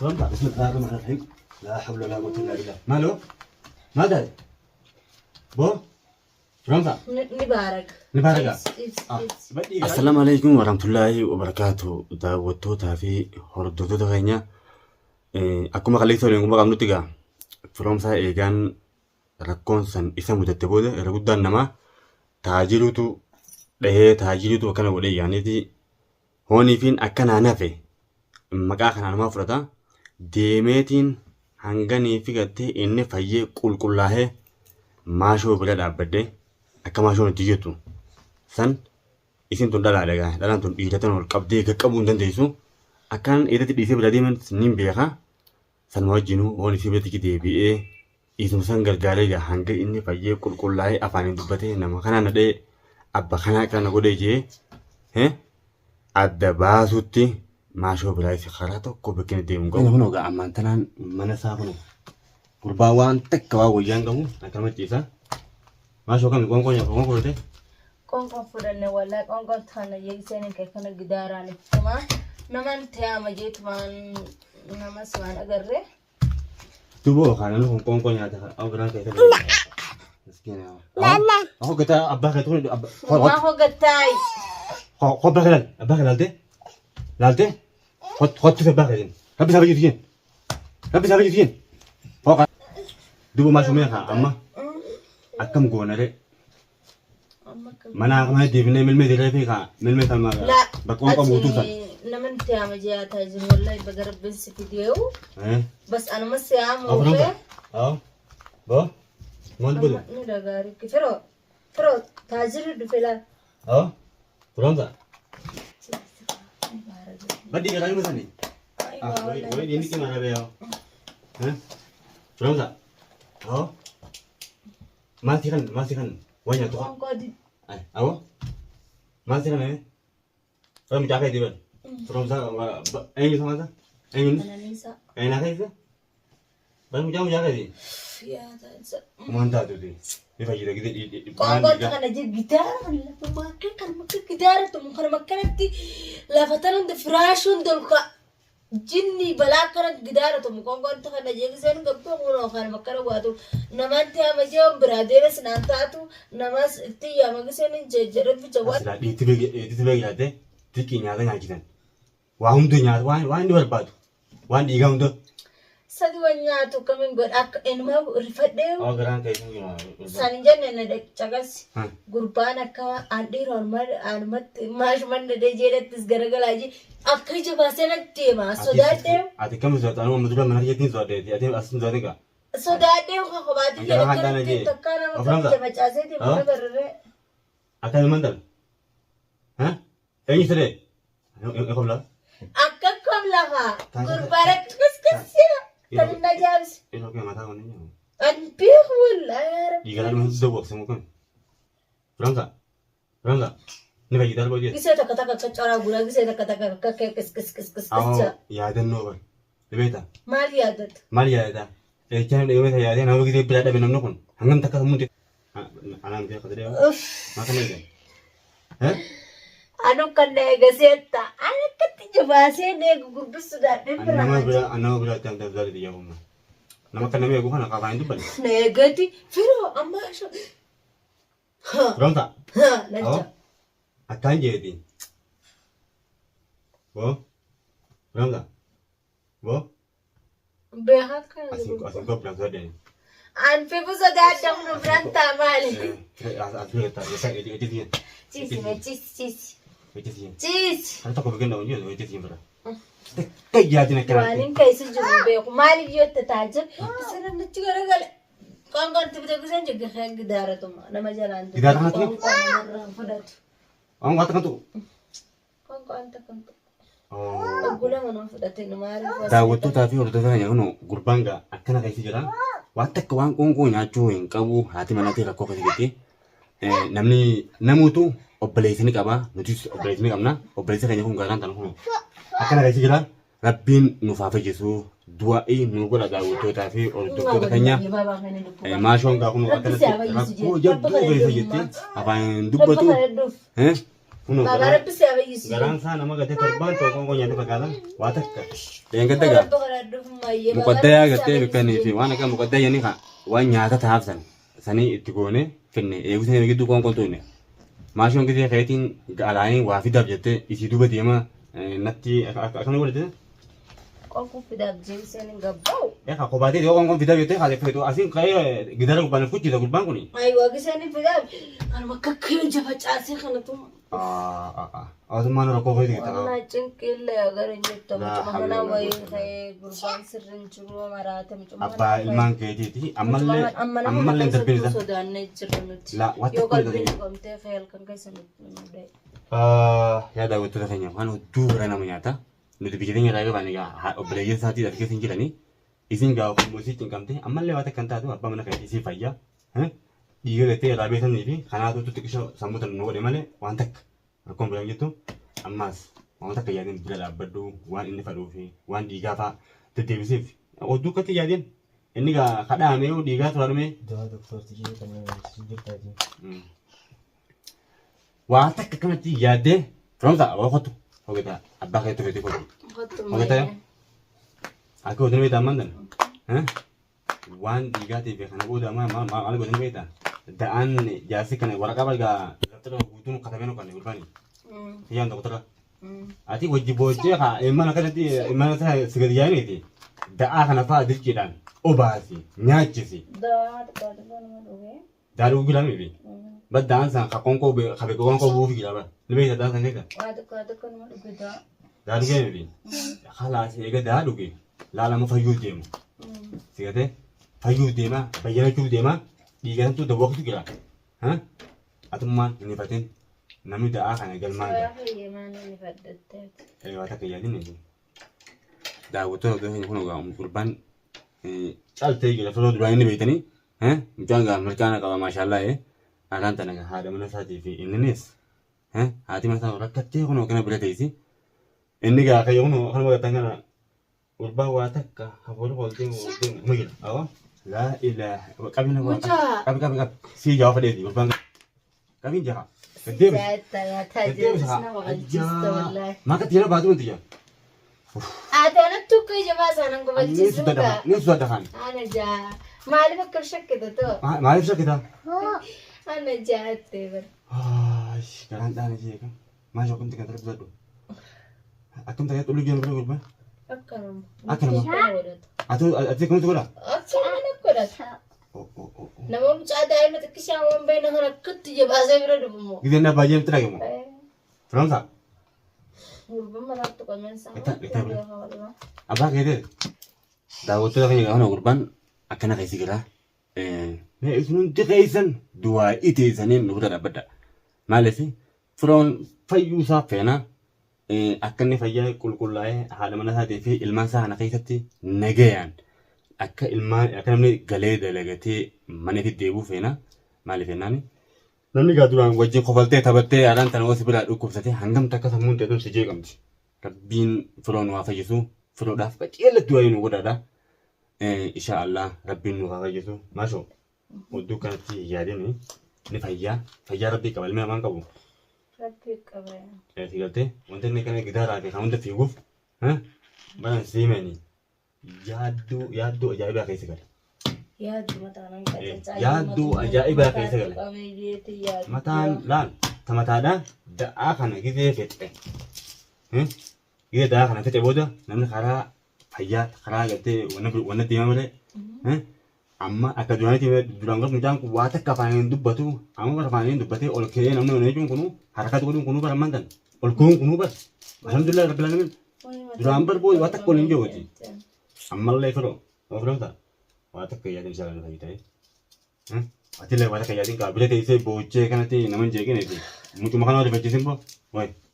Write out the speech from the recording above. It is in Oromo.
Firoomsaa bismillaahi rahmaani rahiim. Laa hawla laa quwwata illaa billah. Maaloo? Maal taate? Boo? Firoomsaa? Ni baaraga. Ni baaraga? Ibsi Ah, ibsi. badhii garaa. Assalaamu alaikum warahmatullaahi wabarakaatu daawwattootaa fi hordoftoota keenya akkuma kaleessa waliin quba qabnutti egaa firoomsaa eegaan rakkoon san isa mudatte booda irra guddaan namaa taajiruutu dhahee taajiruutu akkana godhee yaaniiti hooniifiin akkanaan hafe maqaa kanaan namaa fudhata deemeetiin hanganii fi gattee inni fayyee qulqullaahee maashoo bira dhaabbadhe akka maashoon itti jettu san isin tun dhalaadha egaa dhalaan tun dhiira tan ol qabdee qaqqabuu hin dandeessu akkaan dhiiratti dhiisee bira deeman niin beeka Sanuma wajjinuu hoon isii biratti deebi'ee isuma san gargaaree egaa hanga inni fayyee qulqullaa'ee afaaniin dubbatee nama kana na dha'e abba kanaa kana godhee jee adda baasutti maashoo biraa isa karaa tokko bakki inni deemu qabu. Kun egaa ammaan tanaan mana isaa kun gurbaa waan takka waan wayyaan qabu akkanuma ciisa. Maashoo kami qoonqoo nyaata qoonqoo fudhate. Qoonqoon fudhanne wallahi qoonqoon tana yeegiseen hin kana gidaaraan ittuma naman teama jeetumaan namas waan agarre. Duboo kana namni kun qoonqoo nyaata kan awu biraan keessa. Miskiina. Aku kata abbaa keetu kun Maa hogattaay. Abbaa kee laal abbaa kee laalte laalte hottu abbaa keetiin rabbi isaa fayyadu jeen rabbi isaa fayyadu jeen hoqa duba maal sumee kaa amma akkam goonaree Mana mana deebinee milmee dirree fi kaa milmee kan La bakka waan qabu guutuu san. Naman tiyaama jiyaataa jiru wallahi baga rabbiin si fideewu. Eh. Bas anuma siyaamu Abu fee. Hamza. Aw. Bo. Maal Amma godhu? ni dhagaari. Firoo firoo taajirri dhufe laal. Aw. Firoomsa. Badii garaa hima sanii. Ah, wai wai ini gimana be yaw? Eh? Firoomsa. Aw. Maal si kan maal si kan waan nyaattu kan. Qoonqoo di. Awoo maal si kan Fira mucaa keetii bal. Firoomsaa eenyu sama isaa? Eenyu inni? Qananiisaa. Eenyaa keessa? Bal mucaa mucaa keetii. Yaa taansa. Kumaan taatuuti. Ni fayyida gidee dhibbaan Qoonqoo kana je gitaara kana lafa maakka kan makka gitaara tumu kana makkanatti lafa tan hunda firaashuun dolka Jinni balaa akkana gidaara tumu qoonqoon kana jeeqiseen gabbee kunoo kan makkana waatu namaan tiyaama jeewan biraa deemes naan taatu namaas itti yaama giseen hin jedhe bicha waan. Silaa dhiitti beeki dhiitti beeki jaatte xiqqii nyaata nyaachisan. Waa hunda nyaata waan waan inni barbaadu waan dhiigaa hunda. Sadi wan nyaatu akkamiin godha akka inumaa rifadhee Awwa garaan keessa hin jiru. san hin jenne na caqasi. Hmm. Gurbaan akka aan dhiira anumatti maashuman dhadhee jedhattis garagalaa jee akka ija baasee natti deema sodaadhee Ati kam sodaata? Anuma amma dura mana keessatti hin sodaadhe. Ati as hin sodaate gaa. Sodaadhee uka kophaatti An jedhe garaa hadhaan akkanatti ajee. takkaa nama Of akka ramsa. ija facaasee deemu Ah? na bararee. Akka ilmaan dhala. Ha? Eenyu siree? Eekof laa. Akka kom lafa Taasisa- gurbaan akka kaskassia tan hin ajaa'ibsi. Yeroo kee mataa kun hin An beeku wallaahi yaa rabbi. Dhiiga dhalma hin dawwaqse mukan. Ramsa. Ramsa. Ni fayyida alboo jee. Gisee takka takka akka coraa guraa gisee takka takka akka akka qis qis qis qis qis Awoo jaa. yaadannoo bar. Ni beektaa? Maal yaadatu? Maal yaadataa? Jechaan dhiyoo yaadee nama gisee biraa dhabe namni kun hangam takka sammuu Anaan beeku jedhee Uff. maa kana eegan. Eh? Anu kan na eega seetta. Ani akkatti jabaasee na eegu gurbisuudhaan Ani nama bira ani nama bira itti amta bira biyya kuma. Nama akka nama eegu kana qafaa hin dubbanne. Na eegati firoo ammaa isha. Ha Firoomsa. ha lalcha. Akkaan jeeti. Boo. Firoomsa. Boo. Beekaa kana Asiin asiin koo biraan sodaadhe. An fifu sodaadha kun biraan taa maali? As bira taa ejji siyan. Ciisi mee ciisi ciisi. Ejji siyan. Ciisi. Kana tokko biqilna hojii ejji siyan bira. Takka yaadin akkanatti. Waan hin keessa jiru hin beeku. Maaliif yoo itti taa jiru? Isin natti garagale. Qoonqoon itti bite giseen jigge kee gidaaratuma nama jalaan. Gidaara kanatti moo? Qoonqoon namarraa fudhatu. Waan waan takka tuqu. Qoonqoon takka hin tuqu. Ogguu lama nama fudhate nu maaliif Daawwattootaa fi hordoftoota keenya kun gurbaan gaa akkana keessa jira. Waan takka waan qoonqoo nyaachuu hin qabu haati manaatii rakkoo keessa jirti. Namni namuutu obboleessa ni qaba nutis obboleessa ni qabna. Obboleessa keenya kun gaaraan tana kun akkana keessa jira. Rabbiin nuuf haa fayyisu du'aa'ii nu godha daawwattootaa fi hordoftoota keenya. Maashoon gaa kun akkanatti rakkoo jabduu keessa jirti. Afaan hin dubbatu. Kunoo Bagaa garaan rabbi si haa fayyisu. garaan isaa nama gatee torbaan tokko qoonqoo nyaate fakkaata. Waa takka. Dheengadda gaa. Rabbi kadhadhuuf mayyee bagaa Muqaddayaa rabbi si haa gartee bikkanii fayyisu. fi waan akka muqaddayaa ni kaa waan nyaata tahaaf san sanii itti goone finne eeguu sanii gidduu qoonqoon tuune. Maashoon gisee keetiin alaanii waa fidaaf jettee isii duuba deema natti akkana godhate. Qoonqoo fidaaf jeeseen hin gabba'u. Egaa kophaatee yoo qoonqoon fidaaf jettee haala feetu asiin ka'ee gidaara gubbaan kuchisa gurbaan kuni. Ayiwa giseen hin fidaaf. Kanuma akka keenya facaasee kanatu. Asumaan rakkoo keessa jirta. Wallaa cinqillee agar hin jirtu. Laa Mucuma hawla kana walaa wayii quwwata ka'ee gurbaan sirri hin jiru maraate mucuma Abbaa ilmaan keetiiti ammallee amma nama ammallee hin darbin keessattuu isa. sodaannee jirra nuti. Laa waan Yoo tokko hin qalbiin darbin. qabamtee ka'ee halkan keessa nuti nu dha'e. Yaa daawwattoota keenya waan hedduu gara nama nyaata. Nuti biyya keenya irraa qabaan egaa obboleeyyan isaatii as keessa hin jiranii. Isin gaa ofummoo isii cinqamte ammallee waan takka hin taatu abbaa mana keetii isii fayyaa. Dhiiga gattee irraa beekanii fi kanaatu xiqqisho sammuu tan nu godhe malee waan takka rakkoon biraan jirtu ammaas waan takka yaadin bira dhaabbadhu waan inni fadhuu fi waan dhiigaa fa'aa deddeebisiif odduu akkatti yaadin inni gaa kadhaame yoo dhiigaa turadhume. Dawaa doktorti kan jirtaati. Waa takka akkanatti yaaddee firoomsa waa kottu hogeta abbaa keetti fedhii kottu. Kottu Hogeta mayyee. akka hojii beektaa ammaan tana waan dhiigaatii fi kana booda maal maal maal godhanii beektaa da'aan jaarsi kana waraqaa balgaa laftara guutuun katabee nu kanne gurbaani kiyyaan doktora ati wajji booddee kaa imman akkanatti imman si gadi yaa'iniiti da'aa kana fa'aa dirqiidhaan obaasi nyaachisi. Dawaa xiqqoo xiqqoo nama dhugee. Daadhuu gilaa miti. Bad da'aan san ka qoonqoo ka beeku qoonqoo buufi jira bara. Ni beekta da'aan san keessa. Waa xiqqoo xiqqoo nama dhuge dawaa. Daa dhugee miti. Khalaas eega daa dhuge laalama fayyuu deemu. Sigatee fayyuu deema bayyanachuu deema dhiiga santuu dawwaqtu jira. Atummaan hin ifatin namni da'aa kana galmaan ga'a. Waa fayyee maal inni fadhattee. Waa takka yaadin eegu. Daawwattoota keenya kun egaa gurbaan caltee jira firoo duraan inni beektanii mucaan gaa mirqaana qaba maashaallaa araan tana gaa haadha mana isaatii fi inninis haati mana isaa rakkattee kunoo kana bira teessi inni gaa kayyo kunoo kanuma gattan kana gurbaan waa takka hafuura hooltee hooltee ma jira awwa laa ilaaha qabina waa Mucaa. qabi qabi qabi sii jawa fadheeti gurbaan qabiin jaha gaddeebisi gaddeebisi haa ajjaa maakatti jala baatu wanti jaa Ati anatti akka ija baasaa nan Ni gubachiisuu sodaadha. gaa. Ni sodaadha kan. Ana jaa. Maaliif akka shakkita too? Maaliif shakkita? Ana jaattee bara. Garaan dhaana jee kan. Maal shakkumti kan tarbi sadhu. Akkam ta'ee xullu jiran bira gurbaa. Akkanuma. Akkanuma. Akkana godhatu. Ati ati akkamtu godha? Akkanuma godhatu. Nama mucaa daa'ima xiqqishaa waan beekna kan akkatti ija baasee bira dhufumoo. Gizeen abbaa jee miti dhagamu. Firoomsa. Gurbaan maraattu qabeen isaa. Itti itti bira. Abbaa keetee. Daawwattoota keenya gaafa gurbaan akkana keessa jira. Mee isin hundi keessan du'aa iteessaniin nu bira dhaabbadha. Maaliif firoon fayyuu isaa feena akka inni fayyaa qulqullaa'ee haadha mana isaatii fi ilmaan isaa kana keessatti nagayaan akka ilmaan akka namni galee dalagatee mana itti deebi'u feena. Maaliif jennaan namni gaa duraan wajjin kofaltee taphattee yaadaan tana osoo biraa dhukkubsatee hangam takka sammuun teetuun si jeeqamti. Rabbiin firoo nu haa fayyisu firoodhaaf qaceellatti waa'ee nu godhaadha. Insha Allah rabbiin nu haa fayyisu. Maashoo odduu kanatti yaadin ni fayyaa fayyaa rabbii qaba ilmi namaan qabu. Rabbii qaba. Si galtee wanti inni kana gitaaraa fi kan hunda fiiguuf baran siimeni yaaddoo yaaddoo ajaa'ibaa keessa gale. Yaaddu mataan an qacaca. Yaaddoo ajaa'ibaa keessa gale. Mataan laal tamataadha da'aa kana gizee fixxe. Gizee da'aa kana fixe booda namni karaa fayyaa karaa galtee wanna deema malee. Amma akka duraanitti duraan garuu mucaan kun waa takka afaaniin hin dubbatu amma bara afaaniin dubbatee ol ka'ee namni ol jechuun kunuu harakata godhuun kunuu bara ammaan tan ol ka'uun kunuu bara alhamdulillah rabbil alamin duraan bar booda waa takka ol hin jiruuti ammallee firoo ofiroo ta'a waa takka yaadin isaa kan fayyadee atillee waa takka yaadin qaba bira teessee boochee kanatti nama hin jeeqine mucuma kana rifachiisin boo wayi.